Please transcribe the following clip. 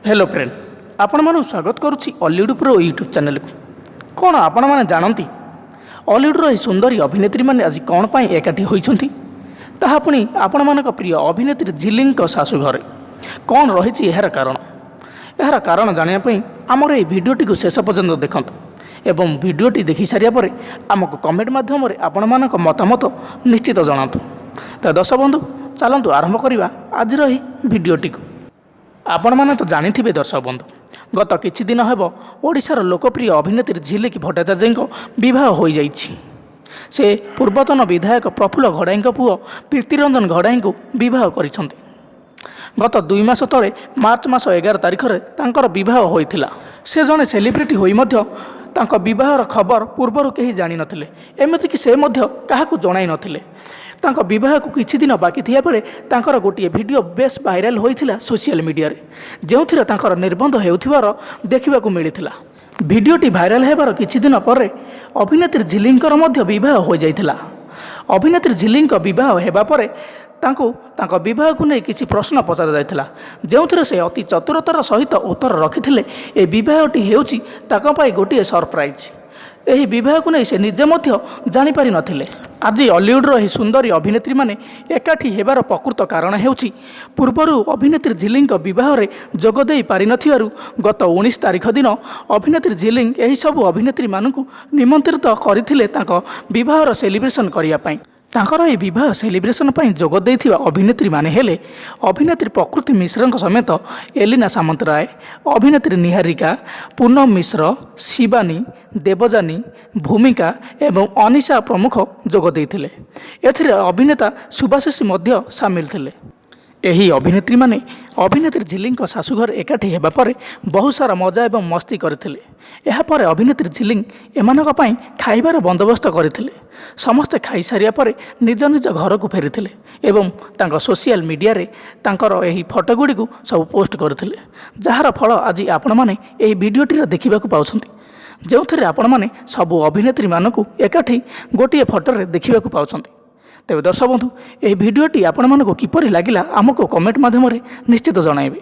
Hello friend, ଆପଣମାନଙ୍କୁ ସ୍ୱାଗତ କରୁଛି ଅଲିଉଡ଼ ପ୍ରୋ ୟୁଟ୍ୟୁବ୍ ଚ୍ୟାନେଲକୁ। କ'ଣ ଆପଣମାନେ ଜାଣନ୍ତି, ଅଲିଉଡ଼ର ଏହି ସୁନ୍ଦରୀ ଅଭିନେତ୍ରୀମାନେ ଆଜି କ'ଣ ପାଇଁ ଏକାଠି ହୋଇଛନ୍ତି? ତାହା ପୁଣି ଆପଣମାନଙ୍କ ପ୍ରିୟ ଅଭିନେତ୍ରୀ ଝିଲିଙ୍କ ଶାଶୁଘରେ। କ'ଣ ରହିଛି ଏହାର କାରଣ? ଏହାର କାରଣ ଜାଣିବା ପାଇଁ ଆମର ଏହି ଭିଡ଼ିଓଟିକୁ ଶେଷ ପର୍ଯ୍ୟନ୍ତ ଦେଖନ୍ତୁ ଏବଂ ଭିଡ଼ିଓଟି ଦେଖିସାରିବା ପରେ ଆମକୁ କମେଣ୍ଟ ମାଧ୍ୟମରେ ଆପଣମାନଙ୍କ ମତାମତ ନିଶ୍ଚିତ ଜଣାନ୍ତୁ। ତ ଦର୍ଶକ ବନ୍ଧୁ, ଚାଲନ୍ତୁ ଆରମ୍ଭ କରିବା ଆଜିର ଏହି ଭିଡ଼ିଓଟିକୁ। ଆପଣମାନେ ତ ଜାଣିଥିବେ ଦର୍ଶକ ବନ୍ଧୁ, ଗତ କିଛି ଦିନ ହେବ ଓଡ଼ିଶାର ଲୋକପ୍ରିୟ ଅଭିନେତ୍ରୀ ଝିଲିକ ଭଟ୍ଟାଚାର୍ଯ୍ୟଙ୍କ ବିବାହ ହୋଇଯାଇଛି। ସେ ପୂର୍ବତନ ବିଧାୟକ ପ୍ରଫୁଲ୍ଲ ଘଡ଼ାଇଙ୍କ ପୁଅ ପ୍ରୀତିରଞ୍ଜନ ଘଡ଼ାଇଙ୍କୁ ବିବାହ କରିଛନ୍ତି। ଗତ 2 ମାସ ତଳେ ମାର୍ଚ୍ଚ ମାସ 11 ତାରିଖରେ ତାଙ୍କର ବିବାହ ହୋଇଥିଲା। ସେ ଜଣେ ସେଲିବ୍ରିଟି ହୋଇ ମଧ୍ୟ ତାଙ୍କ ବିବାହର ଖବର ପୂର୍ବରୁ କେହି ଜାଣିନଥିଲେ। ଏମିତିକି ସେ ମଧ୍ୟ କାହାକୁ ଜଣାଇ ନଥିଲେ। ତାଙ୍କ ବିବାହକୁ କିଛି ଦିନ ବାକି ଥିବାବେଳେ ତାଙ୍କର ଗୋଟିଏ ଭିଡ଼ିଓ ବେଶ୍ ଭାଇରାଲ ହୋଇଥିଲା ସୋସିଆଲ ମିଡ଼ିଆରେ, ଯେଉଁଥିରେ ତାଙ୍କର ନିର୍ବନ୍ଧ ହେଉଥିବାର ଦେଖିବାକୁ ମିଳିଥିଲା। ଭିଡ଼ିଓଟି ଭାଇରାଲ ହେବାର କିଛି ଦିନ ପରେ ଅଭିନେତ୍ରୀ ଝିଲିଙ୍କର ମଧ୍ୟ ବିବାହ ହୋଇଯାଇଥିଲା। ଅଭିନେତ୍ରୀ ଝିଲିଙ୍କ ବିବାହ ହେବା ପରେ ତାଙ୍କୁ ତାଙ୍କ ବିବାହକୁ ନେଇ କିଛି ପ୍ରଶ୍ନ ପଚରାଯାଇଥିଲା, ଯେଉଁଥିରେ ସେ ଅତି ଚତୁରତାର ସହିତ ଉତ୍ତର ରଖିଥିଲେ, ଏ ବିବାହଟି ହେଉଛି ତାଙ୍କ ପାଇଁ ଗୋଟିଏ ସରପ୍ରାଇଜ୍। ଏହି ବିବାହକୁ ନେଇ ସେ ନିଜେ ମଧ୍ୟ ଜାଣିପାରି ନଥିଲେ। ଆଜି ଅଲିଉଡ଼ର ଏହି ସୁନ୍ଦରୀ ଅଭିନେତ୍ରୀମାନେ ଏକାଠି ହେବାର ପ୍ରକୃତ କାରଣ ହେଉଛି, ପୂର୍ବରୁ ଅଭିନେତ୍ରୀ ଝିଲିଙ୍କ ବିବାହରେ ଯୋଗ ଦେଇ ପାରିନଥିବାରୁ ଗତ 19 ତାରିଖ ଦିନ ଅଭିନେତ୍ରୀ ଝିଲିଙ୍କ ଏହିସବୁ ଅଭିନେତ୍ରୀମାନଙ୍କୁ ନିମନ୍ତ୍ରିତ କରିଥିଲେ ତାଙ୍କ ବିବାହର ସେଲିବ୍ରେସନ୍ କରିବା ପାଇଁ। ତାଙ୍କର ଏହି ବିବାହ ସେଲିବ୍ରେସନ୍ ପାଇଁ ଯୋଗ ଦେଇଥିବା ଅଭିନେତ୍ରୀମାନେ ହେଲେ ଅଭିନେତ୍ରୀ ପ୍ରକୃତି ମିଶ୍ରଙ୍କ ସମେତ ଏଲିନା ସାମନ୍ତରାୟ, ଅଭିନେତ୍ରୀ ନିହାରିକା, ପୁନମ ମିଶ୍ର, ଶିବାନୀ, ଦେବଯାନୀ, ଭୂମିକା ଏବଂ ଅନିଶା ପ୍ରମୁଖ ଯୋଗ ଦେଇଥିଲେ। ଏଥିରେ ଅଭିନେତା ସୁଭାଶିଷ ମଧ୍ୟ ସାମିଲ ଥିଲେ। ଏହି ଅଭିନେତ୍ରୀମାନେ ଅଭିନେତ୍ରୀ ଝିଲିଙ୍କ ଶାଶୁଘରେ ଏକାଠି ହେବା ପରେ ବହୁତ ସାରା ମଜା ଏବଂ ମସ୍ତି କରିଥିଲେ। ଏହାପରେ ଅଭିନେତ୍ରୀ ଝିଲିଙ୍କ ଏମାନଙ୍କ ପାଇଁ ଖାଇବାର ବନ୍ଦୋବସ୍ତ କରିଥିଲେ। ସମସ୍ତେ ଖାଇସାରିବା ପରେ ନିଜ ନିଜ ଘରକୁ ଫେରିଥିଲେ ଏବଂ ତାଙ୍କ ସୋସିଆଲ ମିଡ଼ିଆରେ ତାଙ୍କର ଏହି ଫଟୋ ଗୁଡ଼ିକୁ ସବୁ ପୋଷ୍ଟ କରିଥିଲେ, ଯାହାର ଫଳ ଆଜି ଆପଣମାନେ ଏହି ଭିଡ଼ିଓଟିରେ ଦେଖିବାକୁ ପାଉଛନ୍ତି, ଯେଉଁଥିରେ ଆପଣମାନେ ସବୁ ଅଭିନେତ୍ରୀମାନଙ୍କୁ ଏକାଠି ଗୋଟିଏ ଫଟୋରେ ଦେଖିବାକୁ ପାଉଛନ୍ତି। ତେବେ ଦର୍ଶକ ବନ୍ଧୁ, ଏହି ଭିଡ଼ିଓଟି ଆପଣମାନଙ୍କୁ କିପରି ଲାଗିଲା, ଆମକୁ କମେଣ୍ଟ ମାଧ୍ୟମରେ ନିଶ୍ଚିତ ଜଣାଇବେ।